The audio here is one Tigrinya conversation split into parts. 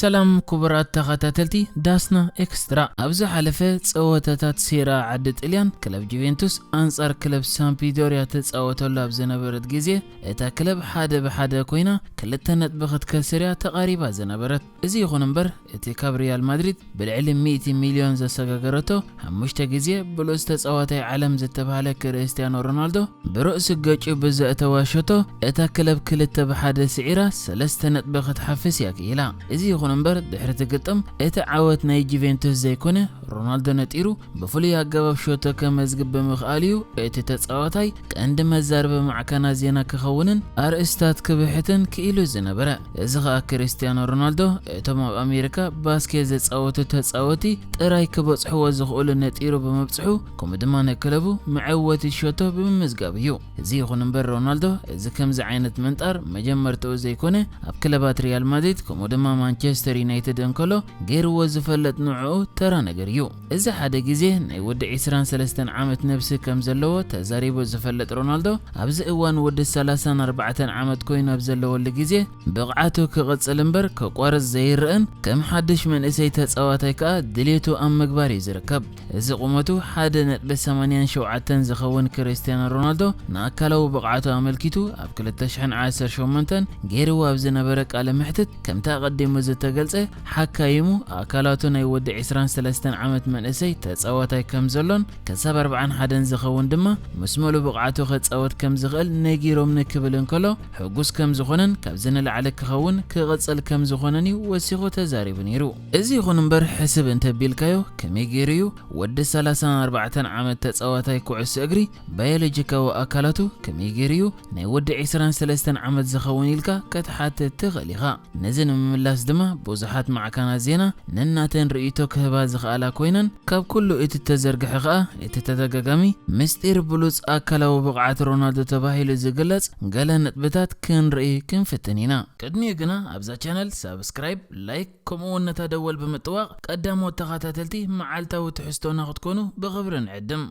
ሰላም ክቡራት ተኸታተልቲ ዳስና ኤክስትራ። ኣብ ዝሓለፈ ጸወታታት ሴራ ዓዲ ጥልያን ክለብ ጁቬንቱስ ኣንጻር ክለብ ሳምፒዶርያ ተጻወተሉ ኣብ ዝነበረት ግዜ፣ እታ ክለብ ሓደ ብሓደ ኮይና ክልተ ነጥቢ ክትከስር እያ ተቓሪባ ዝነበረት። እዚ ይኹን እምበር፣ እቲ ካብ ሪያል ማድሪድ ብልዕሊ ሚእቲ ሚልዮን ዘሰጋገረቶ ሓሙሽተ ግዜ ብሉጽ ተጻዋታይ ዓለም ዝተባህለ ክርስቲያኖ ሮናልዶ፣ ብርእሲ ገጩ ብዘእተዋ ሸቶ እታ ክለብ ክልተ ብሓደ ስዒራ ሰለስተ ነጥቢ ክትሓፍስ እያ ክኢላ። እዚ ይኹን እምበር፣ ድሕሪ እቲ ግጥም እቲ ዓወት ናይ ጁቬንቱስ ዘይኮነ፣ ሮናልዶ ነጢሩ ብፍሉይ ኣገባብ ሸቶ ከመዝግብ ብምኽኣሉ እዩ እቲ ተጻዋታይ ቀንዲ መዛረቢ ማዕከናት ዜና ክኸውንን ኣርእስታት ክብሕትን ክኢሉ ዝነበረ። እዚ ኸኣ ክርስቲያኖ ሮናልዶ እቶም ኣብ ኣሜሪካ ባስኬት ዘጻወቱ ተጻወቲ ጥራይ ክበጽሕዎ ዝኽእሉ ነጢሩ ብምብጽሑ፣ ከምኡ ድማ ንክለቡ መዐወቲ ሸቶ ብምምዝጋብ እዩ። እዚ ይኹን እምበር፣ ሮናልዶ እዚ ከምዚ ዓይነት ምንጣር መጀመርትኡ ዘይኮነ፣ ኣብ ክለባት ሪያል ማድሪድ ከምኡ ድማ ማንቸስተር ዩናይትድ እንከሎ ገይርዎ ዝፈልጥ ንዕኡ ተራ ነገር እዩ። እዚ ሓደ ግዜ ናይ ወዲ ዕስራን ሰለስተን ዓመት ነብሲ ከም ዘለዎ ተዛሪቡ ዝፈልጥ ሮናልዶ፣ ኣብዚ እዋን ወዲ ሰላሳን ኣርባዕተን ዓመት ኮይኑ ኣብ ዘለወሉ ግዜ፣ ብቕዓቱ ክቕጽል እምበር ከቋርጽ ዘይረኣን፣ ከም ሓድሽ መንእሰይ ተጻዋታይ ከኣ ድሌቱ ኣብ ምግባር እዩ ዝርከብ። እዚ ቁመቱ ሓደ ነጥቢ ሰማንያን ሸውዓተን ዝኸውን ክርስቲያኖ ሮናልዶ፣ ንኣካላዊ ብቕዓቱ ኣመልኪቱ ኣብ ክልተ ሽሕን ዓሰርተ ሸሞንተን ገይርዎ ኣብ ዝነበረ ቃለ መሕትት፣ ከምቲ ኣቐዲሙ ዝተገልጸ፣ ሓካይሙ ኣካላቱ ናይ ወዲ ዕስራን ሰለስተን ዓመት መንእሰይ ተጻዋታይ ከም ዘሎን፣ ክሳብ ኣርባዓን ሓደን ዝኸውን ድማ ምስ ምሉእ ብቕዓቱ ክጻወት ከም ዝኽእል ነጊሮምኒ ክብል እንከሎ፣ ሕጉስ ከም ዝኾነን ካብዚ ንላዕሊ ክኸውን ክቕጽል ከም ዝኾነን እዩ ወሲኹ ተዛሪቡ ነይሩ። እዚ ይኹን እምበር፣ ሕስብ እንተቢልካዮ፣ ከመይ ገይሩ እዩ ወዲ ሰላሳን ኣርባዕተን ዓመት ተጻዋታይ ኩዕሶ እግሪ፣ ባዮሎጂካዊ ኣካላቱ ከመይ ገይሩ እዩ ናይ ወዲ ዕስራን ሰለስተን ዓመት ዝኸውን ኢልካ ክትሓትት ትኽእል ኢኻ። ነዚ ንምምላስ ድማ ብዙሓት ማዕከናት ዜና ነናተን ርእይቶ ክህባ ዝኽኣላ ኮይነን፣ ካብ ኩሉ እቲ ተዘርግሐ ኸኣ እቲ ተደጋጋሚ ምስጢር ብሉጽ ኣካላዊ ብቕዓት ሮናልዶ ተባሂሉ ዝግለጽ ገለ ነጥብታት ክንርኢ ክንፍትን ኢና። ቅድሚኡ ግና ኣብዛ ቻነል ሳብስክራይብ፣ ላይክ፣ ከምኡ እውን ነታ ደወል ብምጥዋቕ ቀዳሞት ተኸታተልቲ መዓልታዊ ትሕዝቶና ክትኮኑ ብኽብሪ ንዕድም።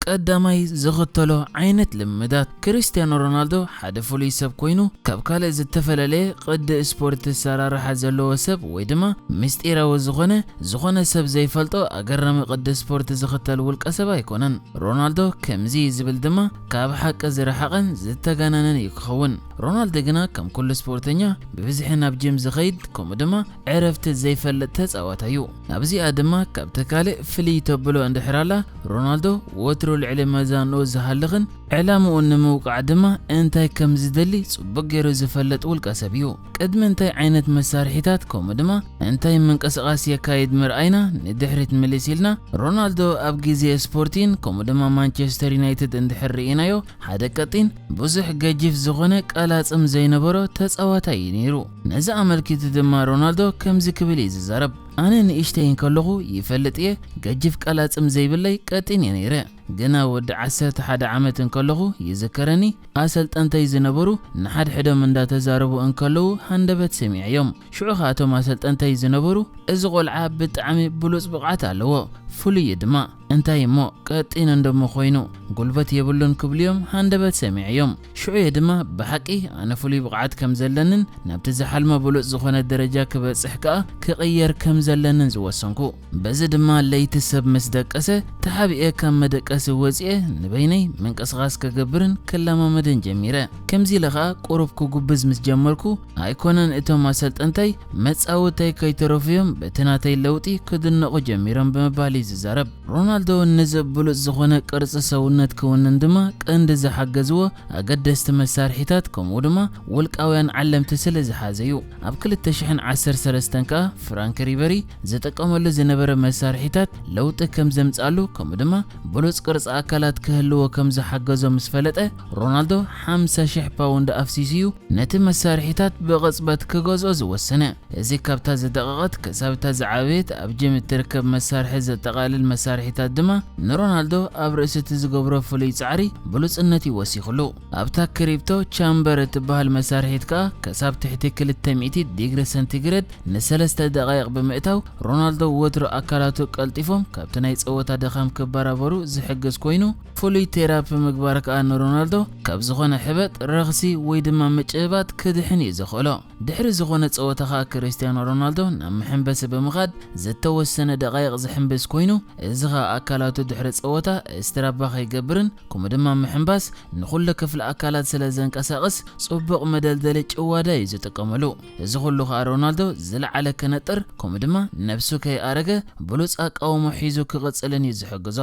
ቀዳማይ ዝኽተሎ ዓይነት ልምዳት። ክርስቲያኖ ሮናልዶ ሓደ ፍሉይ ሰብ ኮይኑ፣ ካብ ካልእ ዝተፈላለየ ቅዲ ስፖርት ኣሰራርሓ ዘለዎ ሰብ ወይ ድማ ምስጢራዊ ዝኾነ፣ ዝኾነ ሰብ ዘይፈልጦ ኣገራሚ ቅዲ ስፖርት ዝኽተል ውልቀ ሰብ ኣይኮነን። ሮናልዶ ከምዚ እዩ ዝብል ድማ ካብ ሓቂ ዝረሓቐን ዝተጋነነን እዩ ክኸውን። ሮናልዶ ግና ከም ኩሉ ስፖርተኛ ብብዝሒ ናብ ጂም ዝኸይድ፣ ከምኡ ድማ ዕረፍቲ ዘይፈልጥ ተጻዋታይ እዩ። ኣብዚኣ ድማ ካብቲ ካልእ ፍልይ ተብሎ እንድሕር ኣላ፣ ሮናልዶ ወትሩ ልዕሊ መዛንኡ ዝሃልኽን ዕላምኡ ንምውቃዕ ድማ እንታይ ከም ዝደሊ ጽቡቕ ገይሩ ዝፈልጥ ውልቀ ሰብ እዩ። ቅድሚ እንታይ ዓይነት መሳርሒታት ከምኡ ድማ እንታይ ምንቅስቓስ የካይድ ምርኣይና ንድሕሪት ምልስ ኢልና፣ ሮናልዶ ኣብ ግዜ ስፖርቲን ከምኡ ድማ ማንቸስተር ዩናይትድ እንድሕር ርኢናዮ፣ ሓደ ቀጢን፣ ብዙሕ ገጂፍ ዝኾነ ቀላጽም ዘይነበሮ ተጻዋታይ እዩ ነይሩ። ነዚ ኣመልኪቱ ድማ ሮናልዶ ከምዚ ክብል እዩ ዝዛረብ፣ ኣነ ንእሽተይ እንከለኹ ይፈልጥ እየ፣ ገጂፍ ቀላጽም ዘይብለይ ቀጢን እየ ነይረ። ግና ወዲ ዓሰርተ ሓደ ዓመት እንከለኹ ይዝከረኒ፣ ኣሰልጠንተይ ዝነበሩ ንሓድሕዶም እንዳተዛረቡ እንከለዉ ሃንደበት ሰሚዐዮም። ሽዑ ኸኣ እቶም ኣሰልጠንተይ ዝነበሩ፣ "እዚ ቆልዓ ብጣዕሚ ብሉጽ ብቕዓት ኣለዎ፣ ፍሉይ እዩ ድማ። እንታይ እሞ ቀጢን እንደሞ ኮይኑ፣ ጉልበት የብሉን" ክብሉ እዮም ሃንደበት ሰሚዐዮም። ሽዑ እየ ድማ ብሓቂ ኣነ ፍሉይ ብቕዓት ከም ዘለንን ናብቲ ዝሓልሞ ብሉጽ ዝኾነ ደረጃ ክበጽሕ ከኣ ክቕየር ከም ዘለንን ዝወሰንኩ። በዚ ድማ ለይቲ ሰብ ምስ ደቀሰ፣ ተሓቢኤ ካብ መደቀሲ ወጺኤ ንበይነይ ምንቅስቓስ ክገብርን ክለማመድን ጀሚረ። ከምዚ ኢለ ኸኣ ቁሩብ ክጉብዝ ምስ ጀመርኩ፣ ኣይኮነን እቶም ኣሰልጠንተይ መጻወተይ ከይተረፉ እዮም በቲ ናተይ ለውጢ ክድነቑ ጀሚሮም ብምባል እዩ ዝዛረብ። ሮናልዶ ነዚ ብሉጽ ዝኾነ ቅርጺ ሰውነት ክውንን ድማ ቀንዲ ዝሓገዝዎ ኣገደስቲ መሳርሒታት ከምኡ ድማ ውልቃውያን ዓለምቲ ስለ ዝሓዘ እዩ። ኣብ ክልተ ሽሕን ዓሰርተ ሰለስተን ከኣ ፍራንክ ሪበሪ ዝጥቀመሉ ዝነበረ መሳርሒታት ለውጢ ከም ዘምጽኣሉ ከምኡ ድማ ብሉጽ ቅርጺ ኣካላት ክህልዎ ከም ዝሓገዞ ምስ ፈለጠ፣ ሮናልዶ ሓምሳ ሽሕ ፓውንድ ኣፍሲሱ እዩ ነቲ መሳርሒታት ብቕጽበት ክገዝኦ ዝወሰነ። እዚ ካብታ ዝደቐቐት ክሳብ እታ ዝዓበየት ኣብ ጂም እትርከብ መሳርሒ ዘጠቓልል መሳርሒታት ድማ ንሮናልዶ ኣብ ርእሲ እቲ ዝገብሮ ፍሉይ ጻዕሪ ብሉጽነት እዩ ወሲኹሉ። ኣብታ ክሪፕቶ ቻምበር እትበሃል መሳርሒት ከኣ ከሳብ ትሕቲ ክልተ ሚእቲ ዲግሪ ሰንቲግሬድ ንሰለስተ ደቓይቕ ብምእታው፣ ሮናልዶ ወትሩ ኣካላቱ ቀልጢፎም ካብቲ ናይ ጸወታ ድኻም ክበራበሩ ዝሕግዝ ኮይኑ፣ ፍሉይ ቴራፒ ምግባር ከኣ ንሮናልዶ ካብ ዝኾነ ሕበጥ፣ ረኽሲ ወይ ድማ ምጭብባጥ ክድሕን እዩ ዘኽእሎ። ድሕሪ ዝኾነ ጸወታ ከኣ ክርስትያኖ ሮናልዶ ናብ መሐንበሲ ብምኻድ ዝተወሰነ ደቓይቕ ዝሕንብስ ኮይኑ፣ እዚ ከኣ ኣካላቱ ድሕሪ ጸወታ ስትራባ ከይገብርን ከምኡ ድማ ምሕንባስ ንኹሉ ክፍሊ ኣካላት ስለ ዘንቀሳቕስ ጽቡቕ መደልደሊ ጭዋዳ እዩ ዝጥቀመሉ። እዚ ኩሉ ከኣ ሮናልዶ ዝለዓለ ክነጥር ከምኡ ድማ ነብሱ ከይኣረገ ብሉጽ ኣቃውሞ ሒዙ ክቕጽልን እዩ ዝሕግዞ።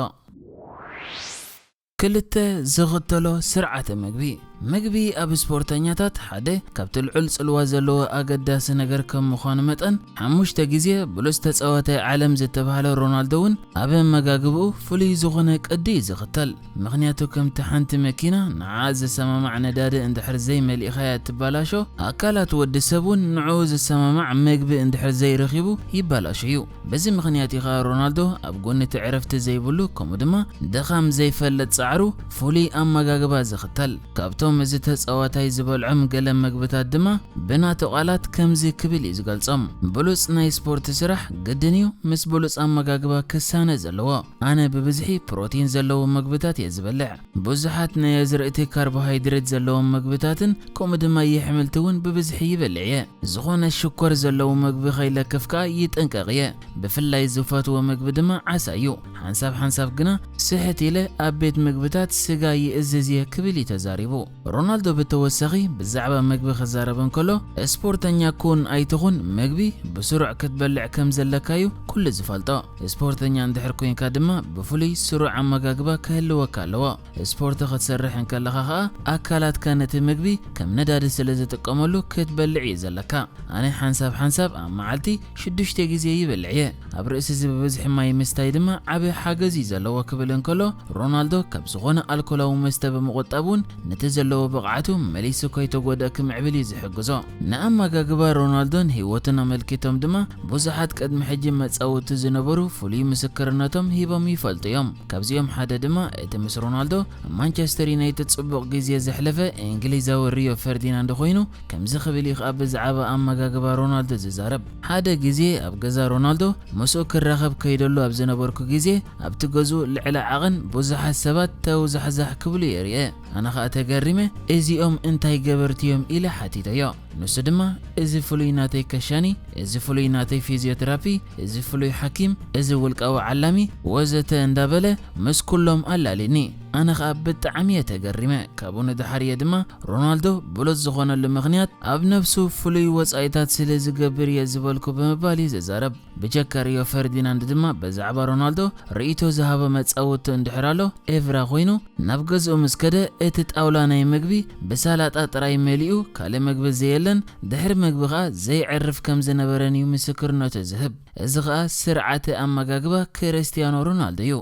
ክልተ፣ ዝኽተሎ ስርዓተ ምግቢ። ምግቢ ኣብ ስፖርተኛታት ሓደ ካብቲ ልዑል ጽልዋ ዘለዎ ኣገዳሲ ነገር ከም ምዃኑ መጠን፣ ሓሙሽተ ግዜ ብሉጽ ተጻዋታይ ዓለም ዝተባህለ ሮናልዶ እውን ኣብ ኣመጋግብኡ ፍሉይ ዝኾነ ቅዲ እዩ ዝኽተል። ምኽንያቱ ከምቲ ሓንቲ መኪና ንዓኣ ዝሰማማዕ ነዳዲ እንድሕር ዘይመሊእኻያ እትበላሾ፣ ኣካላት ወዲ ሰብ እውን ንዕኡ ዝሰማማዕ ምግቢ እንድሕር ዘይረኺቡ ይበላሾ እዩ። በዚ ምኽንያት እዩ ኸኣ ሮናልዶ ኣብ ጎኒ እቲ ዕረፍቲ ዘይብሉ ከምኡ ድማ ድኻም ዘይፈልጥ ጻዕሩ ፍሉይ ኣመጋግባ ዝኽተል። ካብቶም እዚ ተጻዋታይ ዝበልዖም ገለ ምግብታት ድማ ብናቱ ቃላት ከምዚ ክብል እዩ ዝገልጾም። ብሉጽ ናይ ስፖርት ስራሕ ግድን እዩ ምስ ብሉጽ ኣመጋግባ ክሳነ ዘለዎ። ኣነ ብብዝሒ ፕሮቲን ዘለዎ ምግብታት እየ ዝበልዕ። ብዙሓት ናይ ኣዝርእቲ ካርቦሃይድሬት ዘለዎም ምግብታትን ከምኡ ድማ የሕምልቲ እውን ብብዝሒ ይበልዕ እየ። ዝኾነ ሽኮር ዘለዎ ምግቢ ከይለክፍ ከኣ ይጥንቀቕ እየ። ብፍላይ ዝፈትዎ ምግቢ ድማ ዓሳ እዩ። ሓንሳብ ሓንሳብ ግና ስሕት ኢለ ኣብ ቤት ምግብታት ስጋ ይእዝዝ እየ ክብል እዩ ተዛሪቡ። ሮናልዶ ብተወሳኺ ብዛዕባ ምግቢ ክዛረብ እንከሎ፣ ስፖርተኛ ኩን ኣይትኹን ምግቢ ብስሩዕ ክትበልዕ ከም ዘለካ እዩ ኩሉ ዝፈልጦ። ስፖርተኛ እንድሕር ኮይንካ ድማ ብፍሉይ ስሩዕ ኣመጋግባ ክህልወካ ኣለዎ። ስፖርት ክትሰርሕ እንከለኻ ኸኣ ኣካላትካ ነቲ ምግቢ ከም ነዳዲ ስለ ዝጥቀመሉ ክትበልዕ እዩ ዘለካ። ኣነ ሓንሳብ ሓንሳብ ኣብ መዓልቲ ሽዱሽተ ግዜ ይበልዕ እየ። ኣብ ርእሲ እዚ ብብዝሒ ማይ ምስታይ ድማ ዓቢ ሓገዝ እዩ ዘለዎ ክብል እንከሎ፣ ሮናልዶ ካብ ዝኾነ ኣልኮላዊ መስተ ብምቑጣብ እውን ነቲ ዘለዎ ብቕዓቱ መሊሱ ከይተጎድአ ክምዕብል እዩ ዝሕግዞ። ንኣመጋግባ ሮናልዶን ህይወቱን ኣመልኪቶም ድማ ብዙሓት ቅድሚ ሕጂ መጻወቲ ዝነበሩ ፍሉይ ምስክርነቶም ሂቦም ይፈልጡ እዮም። ካብዚኦም ሓደ ድማ እቲ ምስ ሮናልዶ ኣብ ማንቸስተር ዩናይትድ ጽቡቕ ግዜ ዘሕለፈ እንግሊዛዊ ሪዮ ፈርዲናንድ ኮይኑ፣ ከምዚ ክብል እዩ ከኣ ብዛዕባ ኣመጋግባ ሮናልዶ ዝዛረብ። ሓደ ግዜ ኣብ ገዛ ሮናልዶ ምስኡ ክራኸብ ከይደሉ ኣብ ዝነበርኩ ግዜ፣ ኣብቲ ገዝኡ ልዕሊ ዓቐን ብዙሓት ሰባት ተውዛሕዛሕ ክብሉ እየ ርእየ። ኣነ ኸኣ ተገሪመ፣ "እዚኦም እንታይ ገበርቲ እዮም?" ኢለ ሓቲተዮ። ንሱ ድማ፣ "እዚ ፍሉይ ናተይ ከሻኒ፣ እዚ ፍሉይ ናተይ ፊዚዮቴራፒ፣ እዚ ፍሉይ ሓኪም፣ እዚ ውልቃዊ ዓላሚ፣ ወዘተ" እንዳበለ ምስ ኩሎም ኣላልየኒ። ኣነ ኸኣ ብጣዕሚ እየ ተገሪመ። ካብኡ ንደሓር እየ ድማ ሮናልዶ ብሉጽ ዝኾነሉ ምኽንያት ኣብ ነብሱ ፍሉይ ወጻኢታት ስለ ዝገብር እየ ዝበልኩ ብምባል እዩ ዝዛረብ። ብጀካ ሪዮ ፈርዲናንድ ድማ ብዛዕባ ሮናልዶ ርእይቶ ዝሃበ መጻወቲ እንድሕር ኣሎ፣ ኤቭራ ኮይኑ፣ ናብ ገዝኡ ምስ ከደ እቲ ጣውላ ናይ ምግቢ ብሳላጣ ጥራይ መሊኡ ካልእ ምግቢ ዘየለን፣ ድሕሪ ምግቢ ኸኣ ዘይዕርፍ ከም ዝነበረን እዩ ምስክርነቱ ዝህብ። እዚ ኸኣ ስርዓተ ኣመጋግባ ክርስትያኖ ሮናልዶ እዩ።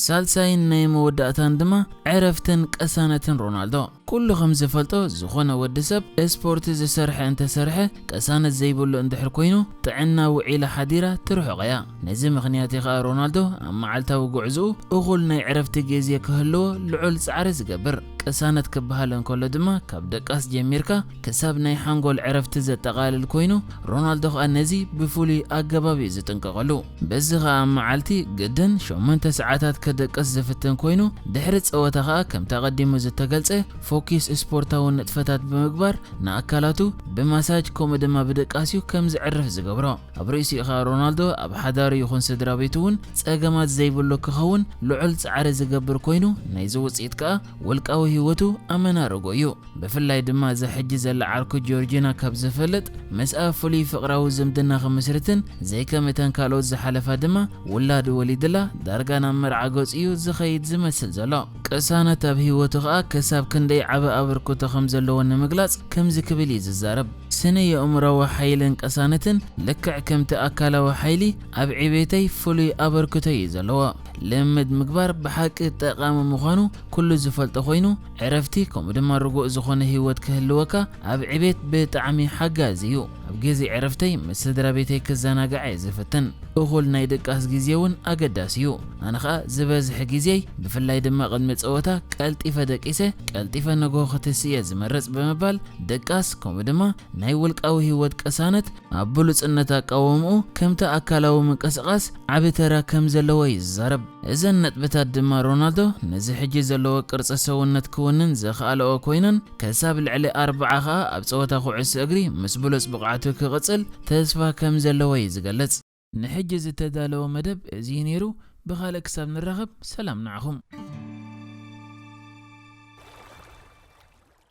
ሳልሳይን ናይ መወዳእታን ድማ ዕረፍትን ቅሳነትን ሮናልዶ። ኩሉ ከም ዝፈልጦ ዝኾነ ወዲ ሰብ ስፖርት ዝሰርሐ እንተሰርሐ ቅሳነት ዘይብሉ እንድሕር ኮይኑ ጥዕና ውዒላ ሓዲራ ትርሕቖ እያ። ነዚ ምኽንያት እዩ ኸኣ ሮናልዶ ኣብ መዓልታዊ ጉዕዝኡ እኹል ናይ ዕረፍቲ ግዜ ክህልዎ ልዑል ጻዕሪ ዝገብር። ቅሳነት ክበሃል እንከሎ ድማ ካብ ደቃስ ጀሚርካ ክሳብ ናይ ሓንጎል ዕረፍቲ ዘጠቓልል ኮይኑ ሮናልዶ ኸኣ ነዚ ብፍሉይ ኣገባብ እዩ ዝጥንቀቐሉ። በዚ ኸኣ ኣብ መዓልቲ ግድን ሸሞንተ ሰዓታት ከደቅስ ዝፍትን ኮይኑ ድሕሪ ጸወታ ኸኣ ከምቲ ኣቐዲሙ ዝተገልጸ ፎኪስ ስፖርታዊ ንጥፈታት ብምግባር ንኣካላቱ ብማሳጅ ከምኡ ድማ ብድቃስ እዩ ከም ዝዕርፍ ዝገብሮ። ኣብ ርእሲኡ ኸኣ ሮናልዶ ኣብ ሓዳሩ ይኹን ስድራ ቤቱ እውን ጸገማት ዘይብሉ ክኸውን ልዑል ጻዕሪ ዝገብር ኮይኑ ናይዚ ውጽኢት ከኣ ውልቃዊ ህይወቱ ኣመና ርጉእ እዩ። ብፍላይ ድማ እዛ ሕጂ ዘላ ዓርኩ ጆርጂና ካብ ዝፈልጥ ምስኣ ፍሉይ ፍቕራዊ ዝምድና ክምስርትን ዘይከም እተን ካልኦት ዝሓለፋ ድማ ውላድ ወሊድላ ዳርጋ ናብ መርዓ ገጹ እዩ ዝኸይድ ዝመስል ዘሎ። ቅሳነት ኣብ ህይወቱ ኸኣ ክሳብ ክንደይ ዓቢ ኣበርክቶ ከም ዘለዎ ንምግላጽ ከምዚ ክብል እዩ ዝዛረብ። ስነ የእምሮዊ ሓይልን ቅሳነትን ልክዕ ከምቲ ኣካላዊ ሓይሊ ኣብ ዕቤተይ ፍሉይ ኣበርክቶ እዩ ዘለዎ። ልምምድ ምግባር ብሓቂ ጠቓሚ ምዃኑ ኩሉ ዝፈልጦ ኮይኑ ዕረፍቲ ከምኡ ድማ ርጉእ ዝኾነ ህይወት ክህልወካ ኣብ ዕቤት ብጣዕሚ ሓጋዚ እዩ። ግዜ ዕረፍተይ ምስ ስድራ ቤተይ ክዘናጋዕ እየ ዝፍትን። እኹል ናይ ድቃስ ግዜ እውን ኣገዳሲ እዩ። ኣነ ኸኣ ዝበዝሕ ግዜይ፣ ብፍላይ ድማ ቅድሚ ጸወታ፣ ቀልጢፈ ደቂሰ፣ ቀልጢፈ ንግሆ ክትስእ እየ ዝመርጽ ብምባል፣ ድቃስ ከምኡ ድማ ናይ ውልቃዊ ህይወት ቅሳነት ኣብ ብሉጽነት ኣቃውምኡ ከምቲ ኣካላዊ ምንቅስቓስ ዓቢ ተራ ከም ዘለዎ እዩ ዝዛረብ። እዘን ነጥብታት ድማ ሮናልዶ ነዚ ሕጂ ዘለዎ ቅርጺ ሰውነት ክውንን ዘኽኣለኦ ኮይነን፣ ክሳብ ልዕሊ ኣርብዓ ኸኣ ኣብ ጸወታ ኩዕሶ እግሪ ምስ ብሉጽ ብቕዓቱ ክቕጽል ተስፋ ከም ዘለዎ እዩ ዝገልጽ። ንሕጂ ዝተዳለወ መደብ እዚ እዩ ነይሩ። ብኻልእ ክሳብ ንራኸብ ሰላም ንዓኹም።